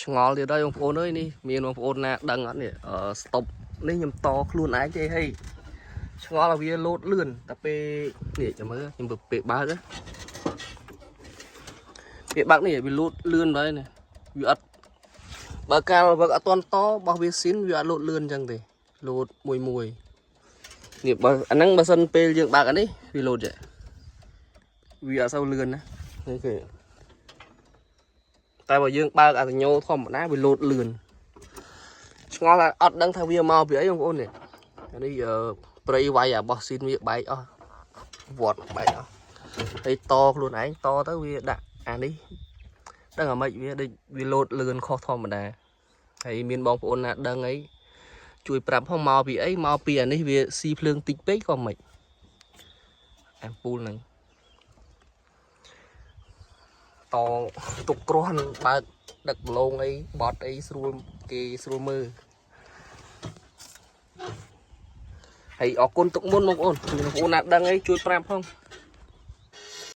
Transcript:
ឆ្ងល់ទៀតហើយបងប្អូនអើយនេះមានបងប្អូនណាដឹងអត់នេះអឺស្តុបនេះខ្ញុំតខ្លួនឯងទេហីឆ្ងល់ឲ្យវាលោតលឿនតែពេលនេះចាំមើលខ្ញុំពេលបើកណាពេលបើកនេះវាលោតលឿនហើយនេះវាអត់បើកាលបើអត់តន់តបោះវាស៊ីនវាអត់លោតលឿនអញ្ចឹងទេលោតមួយមួយនេះបើអាហ្នឹងបើសិនពេលយើងបើកអានេះវាលោតចេះវាអត់សូវលឿនណានេះគឺ តែបើយើងបើកអាសញ្ញោធម្មតាវាលោតលឿនឆ្ងល់ថាអត់ដឹងថាវាមកពីអីបងប្អូននេះអានេះអឺព្រៃវាយអាបោះស៊ីនវាបែកអស់វត្តបែកអស់ហើយតខ្លួនឯងតទៅវាដាក់អានេះដឹងអាម៉េចវាដូចវាលោតលឿនខុសធម្មតាហើយមានបងប្អូនណាដឹងអីជួយប្រាប់ផងមកពីអីមកពីអានេះវាស៊ីភ្លើងតិចពេកក៏មិនអាំពូលហ្នឹង តទុកគ្រាន់បើកដឹកដលងអីបត់អីស្រួលគេស្រួលមើលហើយអរគុណទុកមុនបងប្អូនមានបងប្អូនណាដឹងអីជួយប្រាប់ផង